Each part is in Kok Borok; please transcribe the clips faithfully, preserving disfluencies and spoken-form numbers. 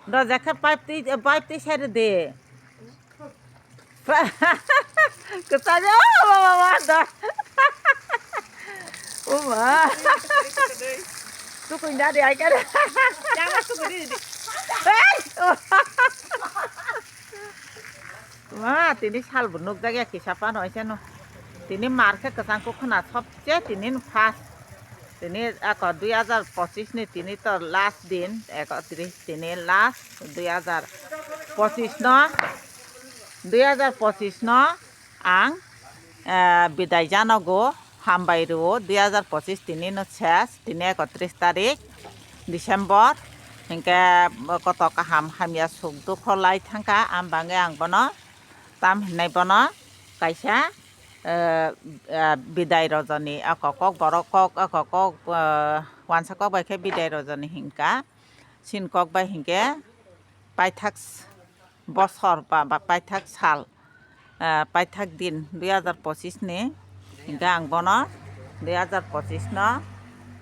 Do jakhe pipe twi, pipe twi sari de. Kwchajak, o mama, mama, do. O ma. Tukui na de, ai kare. Hey! Ma, tini sal bo nukjak ya kisa phano, aisa no. Tini mar khe kwchang kuk khna sobse tini no first. Tini ako dui hajar pochis ni tini to last din, ekotris tini last dui hajar pochis no, dui hajar pochis no ang, eh, bidai janogo, hambai rwo dui hajar pochis tini no ses, tini ekotris tarik December, hinkhe koto kaham hamya suk dukho lai thangkha, am bangwi ang bono tam hinai bono kaisa eh, eh, bidai rojoni ako kok borok kok ako kok, eh, wansa kok bai khe bidai rojoni hinkha, sin kok bai hinkhe paithak s-, bosor ba, ba paithak sal, eh, paithak din dui hajar pochis ni hinkhe ang bono dui hajar pochis no,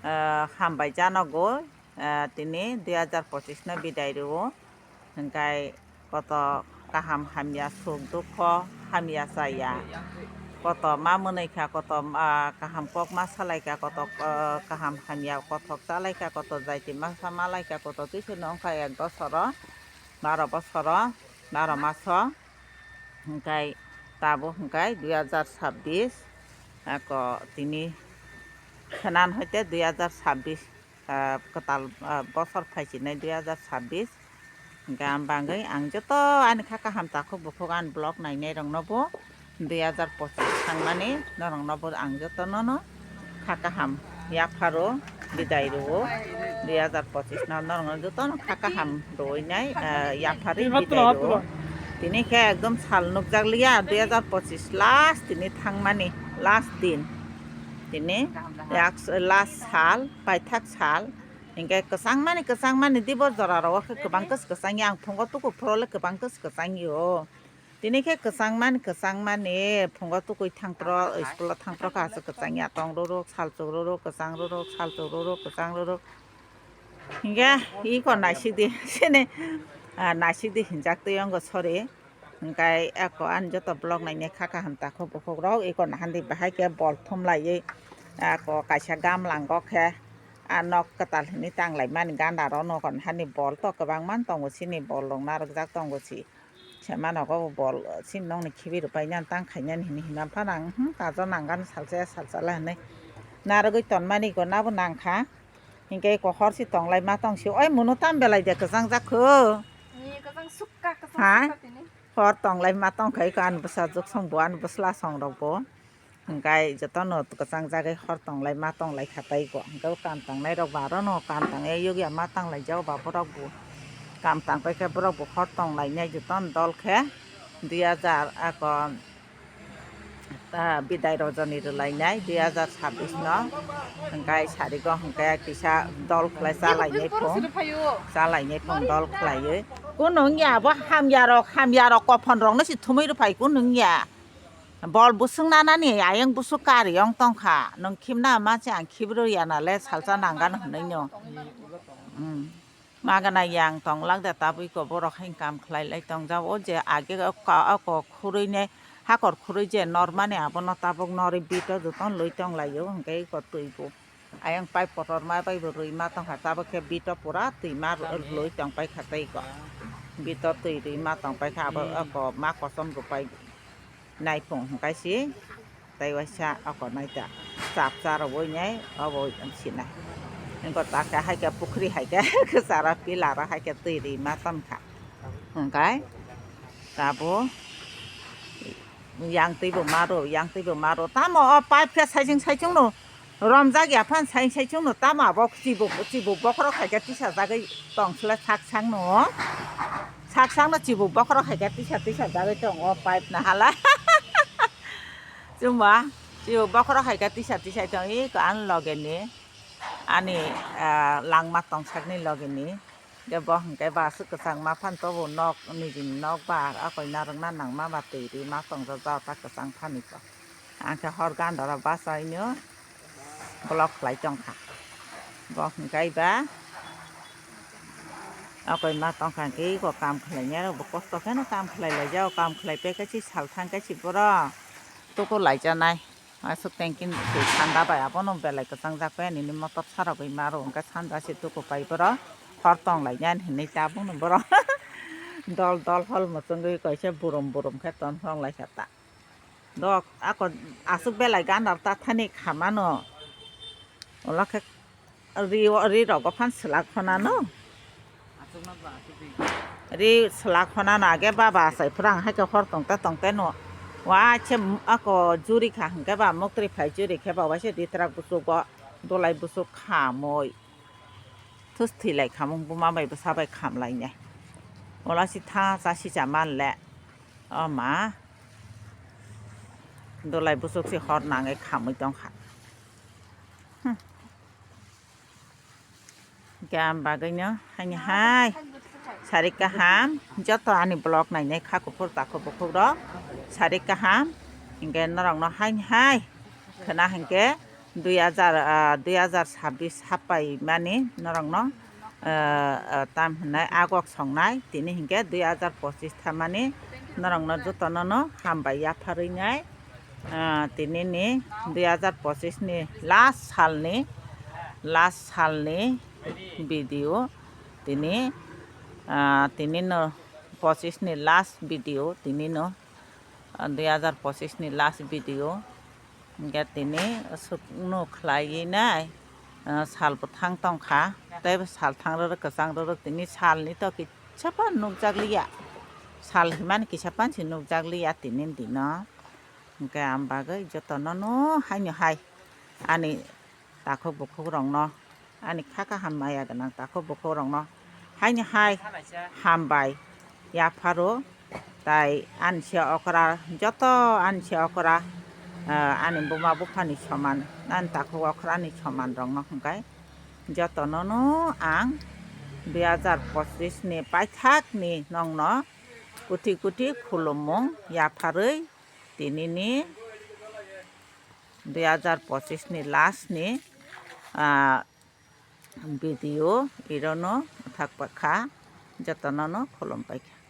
eh, hambai janogo, eh, tini dui hajar pochis no bidai rwo. Hinkhe koto kaham hamya suk dukho hamya chaya. Koto ma mwnwi kha, koto, ah, kaham kok ma salai kha, koto, ah, kaham hamya kothok chalai kha, koto jaiti masa malai kha, koto twi sino wngkha ek bosoro, baro bosoro, baro maso. Hinkhe tabuk hinkhe dui hajar sabbish, ako tini khenan hoite dui hajar sabbish, ah, kwtal, ah, bosor phaisinai dui hajar sabbish. Hinkhe ang bangwi ang joto ani kha kaham takhuk bukhuk ani vlog nainai rokno bo dui hajar pochis thangmani norokno bo ang jotono no kha kaham yapharo bidai rwo dui hajar pochis no norokno jotono kha kaham rwinai, ah, yapharwi bidai rwo. Tini khe ekdom sal nukjak liya dui hajar pochis last tini thangmani last din tini last sal paithak sal. Hinkhe kwchangmani, kwchangmani dibor jora rogo khe kwbang kwch kwchangya, ang phungo tuku phoro le kwbang kwch kwchangyo. Tini khe kwchangmani, kwchangmani phungo tukui thangpro, school o thangpro kha aswk kwchangya, tong ruruk, salchuk ruruk, kwchang ruruk, salchuk ruruk, kwchang ruruk. Hinkhe iko naisik di, sini, ah, naisik di hinjak twi ongo, sorry. Hinkhe ako ani joto vlog nainai kha kaham takhuk bukhuk rok, iko nahandi bahai khe bol thum laiwi, ako kaisa gamlango khe, ah, nok kwtal hinwi tang laimani ganda rok nogo nahani bol to kwbangma tongo, chini bol rok narwkjak tongo si. Sema nogo bo bol, chini nokni khibi rwpai nani tang khainani hinwi hwnba phano ang, hmm, tajo nangani salsa ya salsa la hinwi narwgwi tonmani iko nabo nangkha. Hinkhe iko hor si tonglai ma tong si, oi munu tam belai de kwchang jak kho. Ni kwchang sukka, kwchang Ha? Sukka tini. Hor tonglai ma tong kha iko ani bwsajwk song bo ani bwsla song rok bo. Hinkhe jotono kwchang jagwi hor tonglai ma tonglai kha tei iko. Hinkhe o kam tangnai rok bo aro no kam tangya yogya ma tanglai jak ba borok bo. Kam tang pai khe borok bo hor tonglai nai jotono dol khe dui hajar ako, ah, bidai rojoni rwlainai dui hajar sabbish no. Hinkhe sarigo hinkhe kisa dol khlai chalainai phung. Chalainai phung dol khlaiwi. Kunu wngya abo hamya rok, hamya rok kophon rok no si thumui rwphai kunu wngya. Bol buswk nanani ayang buswk kari ong tongkha. Nwng khibna ma se ang khibrwi yana le salsa nangano hwnwi no. Hmm. Magana yang tonglak da tabui ko borok hai kam khlai lai tongjak o je age o ka-, o kok khurui ne hakor khurui je nor mani abono tabuk norwi bito joto loi tong lai o hwnkhe iko twi bo ayang pipe kotor ma bai bo rwi ma tong kha tabuk khe bito pura twi ma rwi tong pai kha tei iko bito twi rwi ma tong pai kha abo oko ma kosom rw pai. Naiphung hwnkhe si tei waisa oko naita chap cha rwui nai obo sinai. Engko ta khe hai khe pukhri hai khe kwcharo pillar o hai khe twi rima tongkha. Hwnkhe tabuk yang twi bo maro, yang twi bo maro. Tamo o pipe khe saichung saichung no romjak ya phan sai sai chwngno tamo abo chibuk chibuk bokhorok hai khe tisajagwi tong sle sak sakno sak sakno chibuk bokhorok hai khe tisa tisajagwi tongo pipe no hala chwngba chibuk bokhorok hai khe tisa tisai tong iko ani loge ni ani ah langma tong sakni loge ni. Hwnkhe bo hwnkhe ba aswk kwchangma phano tobo nok nijini nok ba akoi narwkna nangma ba twi rima tongjak jao ta kwchang phani bo. Ang khe hor gandora bachaino block khlai tongkha. Bo hwnkhe ba Akoi ma tongkha hwnkhe iko kam khlainai rok bo kosto kheno kam khlai laijak, kam khlai pai khe si sal thang khe si borok tuku laijanai. Aswk tengkin twi thanda bai abono belai kwchangjak pai nini motor sarogwi maro hwnkhe sanja se tuku pai borok hor tong lainai hinwi tabukno borok dol dol hol mwchwngwi kaisa burum burum khe ton hong lai kha ta. Dok ako aswk belai gana ta thani khamano. Ola khe ri, ri rogo phan swlak phonano. Ri swlak phonano age baba asai phwrang hai khe hor tongte tongte no. Wa che ako juri kha hwnkhe ba muktri phai juri khe ba waise ritrak busugo dolai busuk khamoi. Thus thwi lai khamung buma bai bwsa bai kham lai ne. Ola si tha cha si cha man le. O ma. Dolai busuk si hor nangwi khamwi tong kha. Hmm. Gam bagwi no haini hai. Sari kaham. Joto ani vlog nainai kha kuphur takhuk bukhuk rok. Sari kaham. Hingke norok no haini hai. Khwna hingke dui hajar, ah, dui hajar sabbish hapai mani norok no, ah, ah, tam hinai agok songnai tini hingke dui hajar pochis thamani norok no joto no no hambai yapharwi nai, ah, tini ni dui hajar pochis ni last salni, last salni video tini, ah, tini no pochis ni last video tini no, ah, dui hajar pochis ni last video. Hingke tini aswk no khlaiwi nai, ah, sal bwthang tong kha, tei bo sal thang rwrwk kwchang rwrwk tini salni to kisa phan nukjak liya, sal himani kisa phan se nukjak liya tini dino. Hingke ang bagwi jotono no haino hai ani takhuk bukhuk rokno. Ani kha kaham maya gwnang takhuk bukhuk rokno haini hai hambai yapharo, tai ani se okra joto ani se okra, ah, ani buma buphani soman, ani takhuk okra ni soman rokno hwnkhe jotono no ang dui hajar pochis ni paithak ni nongno kuti kuti khulumung yapharwi tinini dui hajar pochis ni last ni, ah, video irono thak pakha jotono no khulum paikha.